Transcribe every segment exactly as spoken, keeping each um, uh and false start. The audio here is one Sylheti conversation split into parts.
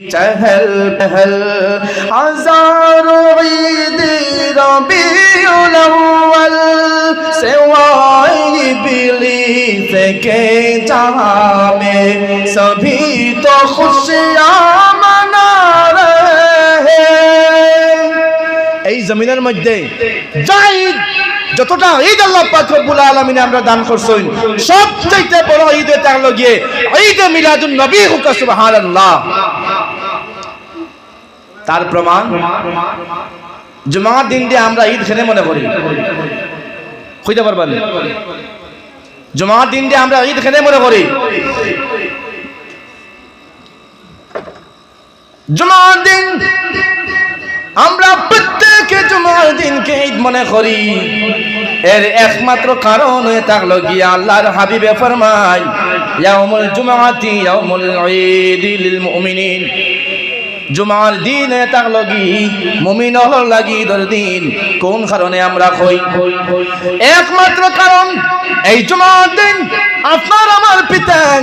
چہل پہل ہزاروں عید ربیع الاول، سوائے ابلیس کے جہاں میں سبھی تو خوشیاں منا رہے ہیں۔ এই জমিনের মধ্যে যা ঈদ, যতটা ঈদ আল্লাহ পাক রব্বুল আলামিনে আমরা দান করছইন, সবচাইতে বড় ঈদ অইলো গিয়া ঈদে মিলাদুন নবী। কউক্কা সুবহানাল্লাহ। তার প্রমাণ, জুমার দিনরে আমরা ঈদ কেনে মনে করি? কইতা পারবা নি? জুমার দিনরে আমরা ঈদ কেনে মনে করি? জুমার দিন আমরা প্রত্যেকে জুমার দিনকে ঈদ মনে করি। এর একমাত্র কারণ অইয়া থাকলো গিয়া আল্লাহর হাবিবে ফরমাইন, ইয়াউমুল জুমআতি ইয়াউমুল ঈদি লিল মুমিনিন। জুমার দিন অইয়া থাকলো গি মুমিন অকলর লাগি ঈদর দিন। কোন কারণে আমরা কই? একমাত্র কারণ, এই জুমার দিন আপনার আমার পিতা,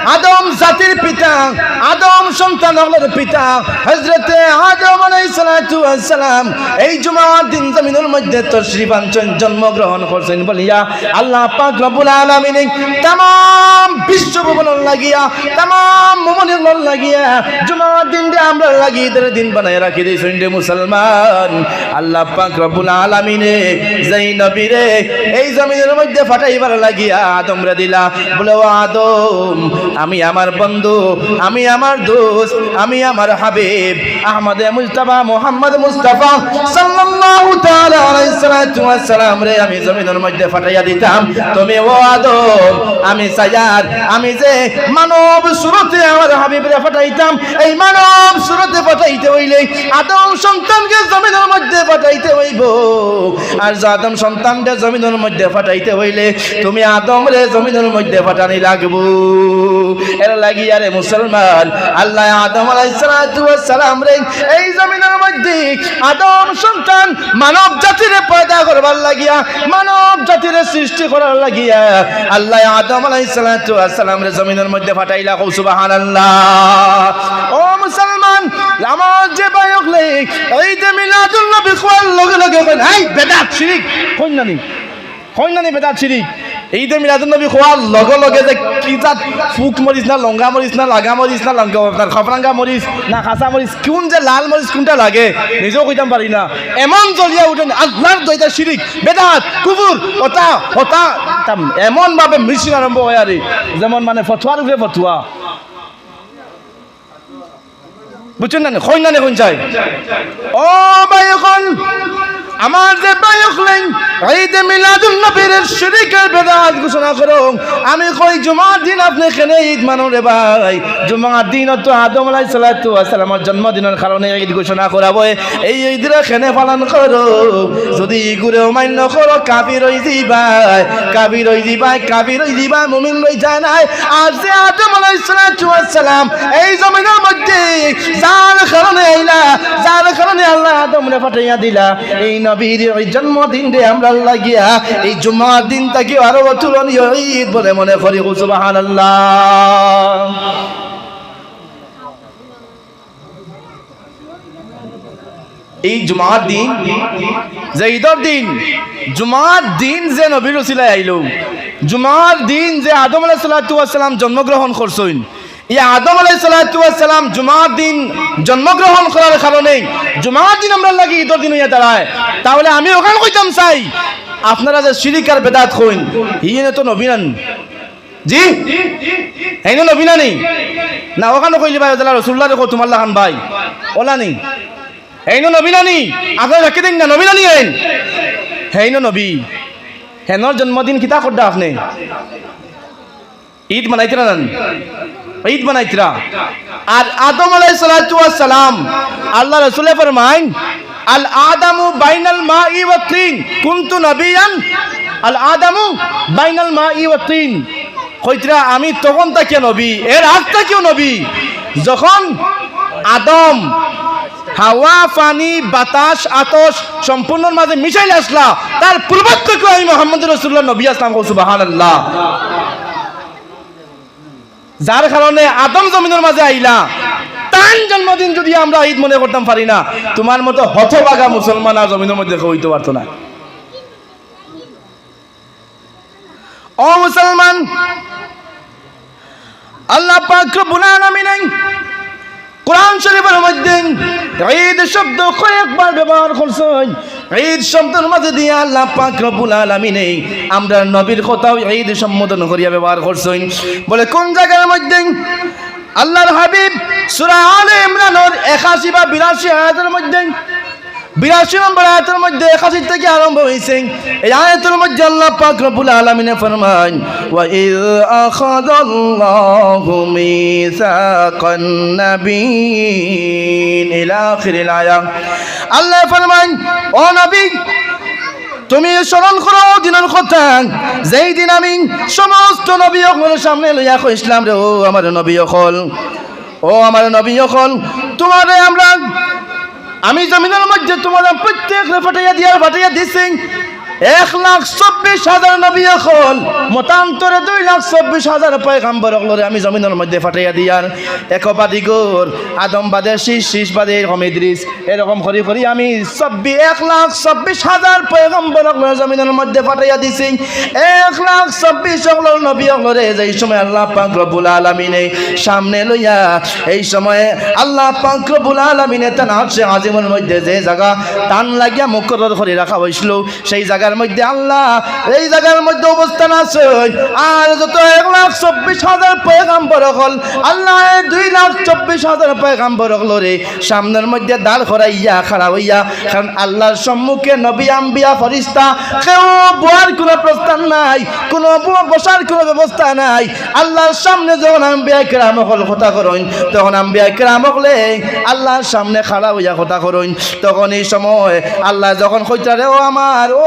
আদম জাতির পিতা, আদম সন্তান অকলর পিতা, হযরতে আদম আলাইহিস সালাতু ওয়াস সালাম এই জুমার দিন জমিনর মধ্যে তশরিফ আনছইন, জন্মগ্রহণ করছইন বলিয়া আল্লাহ পাক রব্বুল আলামিনে তামাম বিশ্ব ভুবনর লাগিয়া, তামাম মুমিন অকলর লাগিয়া জুমার দিনরে আমরার লাগি ঈদর দিন বানাইয়া রাখি দিছইন রে মুসলমান। আল্লাহ পাক রব্বুল আলামিনে যেই নবীরে এই জমিনর মধ্যে পাঠাইবার লাগিয়া আদমরে দিলা, বলে, "ও আদম, আমি আমার বন্ধু, আমি আমার দোস্ত, আমি আমার হাবিব আহমদে মুজতবা মুহাম্মদ মুস্তাফা সাল্লাল্লাহু তাআলা আলাইহিস সালাতু ওয়াস সালামরে আমি জমিনর মধ্যে পাঠাইয়া দিতাম। তুমি, ও আদম, আমি চাইয়ার, আমি যে মানব সুরতে আমার হাবিবরে পাঠাইতাম, এই মানব সুরতে পাঠাইতে অইলে আদম সন্তানরে জমিনর মধ্যে পাঠাইতে অইবো। আর যে আদম সন্তানরে জমিনর মধ্যে পাঠাইতে অইলে তুমি আদমরে জমিনর মধ্যে পাঠানি লাগবো।" এর লাগিয়া রে মুসলমান, আল্লায় আদম আলাইহিস সালাতু ওয়াস সালামরে এই জমিনর মধ্যে আদম সন্তান মানব জাতিরে পয়দা করবার লাগিয়া, মানব জাতিরে সৃষ্টি করার লাগিয়া আল্লায় আদম আলাইহিস সালাতু ওয়াস সালামরে জমিনর মধ্যে পাঠাইলা। কও সুবহানাল্লাহ। ও মুসলমান, আমার যে ভাই অকলে ঈদে মিলাদুন নবী কওয়ার লগে লগে কইন, "এই বেদাত, শিরিক", কইন না নি? কইন না নি বেদাত, শিরিক? ঈদে মিলাদুন নবী কওয়ার লগে লগে যে কি জাত ফুক মরিচ না, লঙ্গা মরিচ না, লাগা মরিচ না, লঙ্গা, আপনার খাফরাঙ্গা মরিচ না, কাঁচা মরিচ, কোন যে লাল মরিচ কোনটা লাগে, নিজেও কইতাম পারি না। এমন জ্বলিয়া উঠেন, আল্লাহর দইটা শিরিক, বেদাত, কুফুর, ওটা, ওটা, এমন ভাবে মিছিল আরম্ভ অয় আরে, যেমন মানে ফতুয়ার উপরে ফতুয়া। বুঝছইন না নি? কইন না নি, কইন চাই। ও ভাই অকল, আমার যে ভাই অকলে ঈদে মিলাদুন নবীরে শিরিক আর বেদাত ঘোষণা করো, আমি কই জুমার দিন আপনে কেনে ঈদ মানইন রে ভাই? জুমার দিন তো আদম আলাইহিস সালাতু ওয়াস সালামর জন্মদিনর কারণে ঈদ ঘোষণা করা অয়। এই ঈদরে কেনে পালন করো? যদি ইগুরে অমান্য করো, কাফির অইযিবায়, কাফির অইযিবায়, কাফির অইযিবায়, মুমিন রইযায় নায়। আর যে আদম আলাইহিস সালাতু ওয়াস সালাম এই জমিনর মধ্যে যার কারণে আইলা, যার কারণে আল্লায় আদমরে পাঠাইয়া দিলা, এই নবীর এই জন্মদিনরে আমরার লাগিয়া এই জুমার দিন থাকি আরো অতুলনীয় ঈদ বলে মনে করি। সুবহানাল্লাহ। এই জুমার দিন, যে ঈদর দিন, জুমার দিন যে নবীর উছিলায় আইলো, জুমার দিন যে আদম আলাইহিস সালাতু ওয়াস সালাম জন্মগ্রহণ করছইন, এই আদম আলাইহিস সালাতু ওয়াস সালাম জুমার দিন জন্মগ্রহণ করার কারণে জুমার দিন আমরার লাগি ঈদর দিন অইয়া দাঁড়ায়। তাহলে আমি অখান কইতাম চাই, আপনারা যে শিরিক আর বেদাত কইন, হিনে তো নবী নানি? জি? হেইন নবী নানি? না, অখান কইলে ভাই, অলা রসুলুল্লাহরে কও তুমার লাখান ভাই। অলা নি? হেইন নবী নানি? আপনারা সাক্ষী দেইন না, নবী নানি হেইন? হেইন নবী। হেনর জন্মদিন কিতা কররা আপনে? ঈদ মানাইতরা নানি? ঈদ মানাইতরা। আর আদম আলাইহিস সালাতু ওয়াস সালাম, আল্লার রসুলে ফরমাইন, "আল আদামু বাইনাল মাই ওয়াত তিন, কুনতু নাবিয়ান, আল আদামু বাইনাল মাই ওয়াত তিন।" কইতরা, "আমি তখন থাকিও নবী, এর আগ থাকিও নবী, যখন আদম, হাওয়া, পানি, বাতাস, আতশ সম্পূর্ণর মাঝে মিশাইল আছলা, তার পূর্ব থাকিও আমি মুহাম্মদুর রাসূলুল্লাহ নবী আছলাম।" কও সুবহানাল্লাহ। যার কারণে আদম জমিনর মাঝে আইলা, তা তান জন্মদিন যদি আমরা ঈদ মনে করতাম পারি না, তুমার মতো হতভাগা মুসলমান আর জমিনর মধ্যে কেউ অইতো পারতো না। ও মুসলমান, আল্লাহ পাক রব্বুল আলামিনে কোরআন শরীফর মধ্যে ঈদ শব্দ কয়েকবার ব্যবহার করছইন। ঈদ শব্দর মাঝে দিয়া আল্লাহ পাক রব্বুল আলামিনে আমরার নবীর কথাও ঈদ সম্বোধন করিয়া ব্যবহার করছইন। বলে কোন জাগার মধ্যে? আল্লাহর হাবিব সূরা আলে ইমরানর একাশি বা বিরাশি আয়াতর মধ্যে, বিরাশি নম্বর আয়াতর মধ্যে, একাশি থাকি আরম্ভ অইছে। এই আয়াতর মধ্যে আল্লাহ পাক রব্বুল আলামিনে ফরমাইন, "ওয়া ইয আখাযাল্লাহু মিসাকান নাবিয়্যিন" ইলা আখিরিল আয়াত। আল্লায় ফরমাইন, "ও নবী, তুমি স্মরণ করো অউ দিনর কথা, যেই দিন আমি সমস্ত নবী অকলর সামনে লইয়া কইছলাম রে, ও আমার নবী অকল, ও আমার নবী অকল, তুমারে আমরা, আমি জমিনর মধ্যে তুমারে প্রত্যেকরে পাঠাইয়া দিয়ার, পাঠাইয়া দিছি এক লাখ চব্বিশ হাজার নবী অকল, মতান্তরে দুই লাখ চব্বিশ হাজার পয়গাম্বর অকলরে আমি জমিনর মধ্যে পাঠাইয়া দিয়ার, এক বাদে ইগর, আদম বাদে শীষ, শীষ বাদে এরকম ইদ্রিস, এরকম করি করি আমি চব্বিশ, এক লাখ চব্বিশ হাজার পয়গম্বর অকলরে জমিনর মধ্যে পাঠাইয়া দিছি। এক লাখ চব্বিশ অকলর নবী অকলরে যেই সময় আল্লাহ পাক রব্বুল আলামিনে সামনে লইয়া, এই সময় আল্লাহ পাক রব্বুল আলামিনে তান আরশে আজিমর মধ্যে যে জাগা তান লাগিয়া মুকরর করি রাখা অইছিল, সেই জাগার মধ্যে আল্লাহ এই জাগার মধ্যে অবস্থান আছইন। আর যত এক লাখ চব্বিশ হাজার পয়গাম্বর অকল, আল্লায় দুই লাখ চব্বিশ হাজার পয়গাম্বর অকলরে সামনর মধ্যে দাঁড় করাইয়া খাড়া অইয়া, কারণ আল্লাহর সম্মুখে নবী, আম্বিয়া, ফিরিস্তা কেউ বওয়ার কুনু প্রস্থান নাই, কুনু ব-, বসার কুনু ব্যবস্থা নাই। আল্লাহর সামনে যখন আম্বিয়া কেরাম অকল কথা করইন, তখন আম্বিয়া কেরাম অকলে আল্লাহর সামনে খাড়া অইয়া কথা করইন। তখন এই সময় আল্লায় যখন কইতা রে, "ও আমার, ও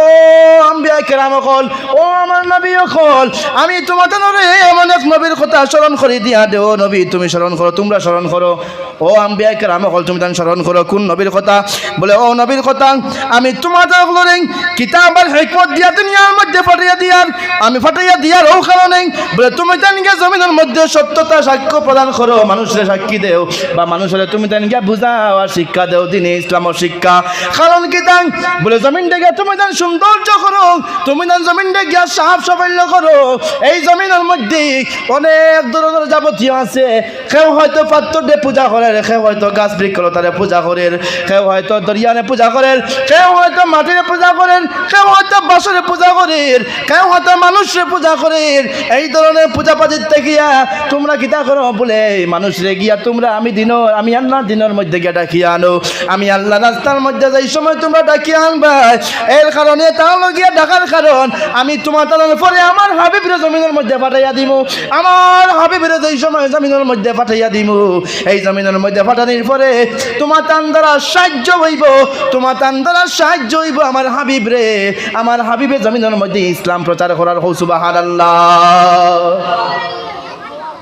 আম্বিয়া কেরাম অকল, ও আমার নবী অকল, আমি তুমাতানরে এমন এক নবীর কথা স্মরণ করি দিয়া দেও, নবী তুমি স্মরণ করো, তুমরা স্মরণ করো।" ও আম্বিয়া কেরাম অকল, তুমিতান স্মরণ করো কুন নবীর কথা? বলে, ও নবীর কথা, আমি তুমাতান অকলরে কিতাব আর হিকমত দিয়া দুনিয়ার মধ্যে পাঠাইয়া দিয়ার, আমি পাঠাইয়া দিয়ার অউ কারণে, বলে, তুমিতান গিয়া জমিনর মধ্যে সত্যতা সাক্ষ্য প্রদান করো, মানুষরে সাক্ষী দেও, বা মানুষরে তুমিতান গিয়া বুঝাও আর শিক্ষা দেও, দ্বীনে ইসলামর শিক্ষা। কারণ কিতা? বলে, জমিনটা গিয়া তুমিতান সৌন্দর্য করো, তুমিতান জমিনটা গিয়া সাফ সাফল্য করো, এই জমিনর মধ্যে অনেক ধরনর যাবতীয় আছে, কেউ হয়তো পাথররে পূজা করের, কেউ হয়তো গাছ বৃক্ষলতারে পূজা করের, কেউ হয়তো দরিয়ারে পূজা করের, কেউ হয়তো মাটিরে পূজা করের, কেউ হয়তো বাঁশরে পূজা করের, কেউ হয়তো মানুষরে পূজা করের। এই ধরনের পূজাপাতির থাকিয়া তুমরা কিতা করো? বলে, মানুষরে গিয়া তুমরা আমি দ্বীনর, আমি আল্লাহর দ্বীনর মধ্যে গিয়া ডাকিয়া আনো। আমি আল্লাহর রাস্তার মধ্যে যেই সময় তুমরা ডাকিয়া আনবায়, এর কারণে তান লগে গিয়া ডাকার কারণ আমি তুমাতানর পরে আমার হাবিবরে জমিনর মধ্যে পাঠাইয়া দিমু। আমার হাবিবরে যেই সময় জমিনর মধ্যে পাঠাইয়া দিমু, এই জমিনর মধ্যে পাঠানির পরে তুমাতান দ্বারা সাহায্য অইবো, তুমাতান দ্বারা সাহায্য অইবো আমার হাবিবরে, আমার হাবিবে জমিনর মধ্যে ইসলাম প্রচার করার। কও সুবহানাল্লাহ।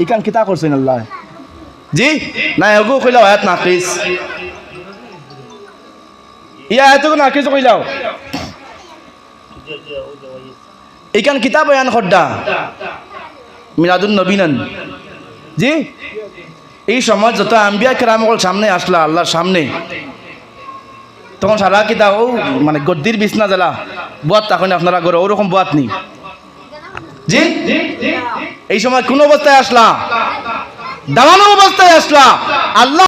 ইখান কিতা করছইন আল্লায়? জি? না, এগু কইলাও আয়াত নাকিস। ই আয়াতগু নাকিস কইলাও। ইখান কিতা বয়ান কররা? মিলাদুন নবী নানি? জি? এই সময় যত আম্বিয়া কেরাম অকল সামনে আছলা, আল্লাহর সামনে, তখন সারা কিতা অউ, মানে, গদ্দির বিছনা যেলা বওয়াত থাকইন আপনারা ঘরো, অউ রকম বওয়াত নি? জি? এই সময় কুন অবস্থায় আছলা? দাঁড়ানো অবস্থায় আছলা। আল্লাহ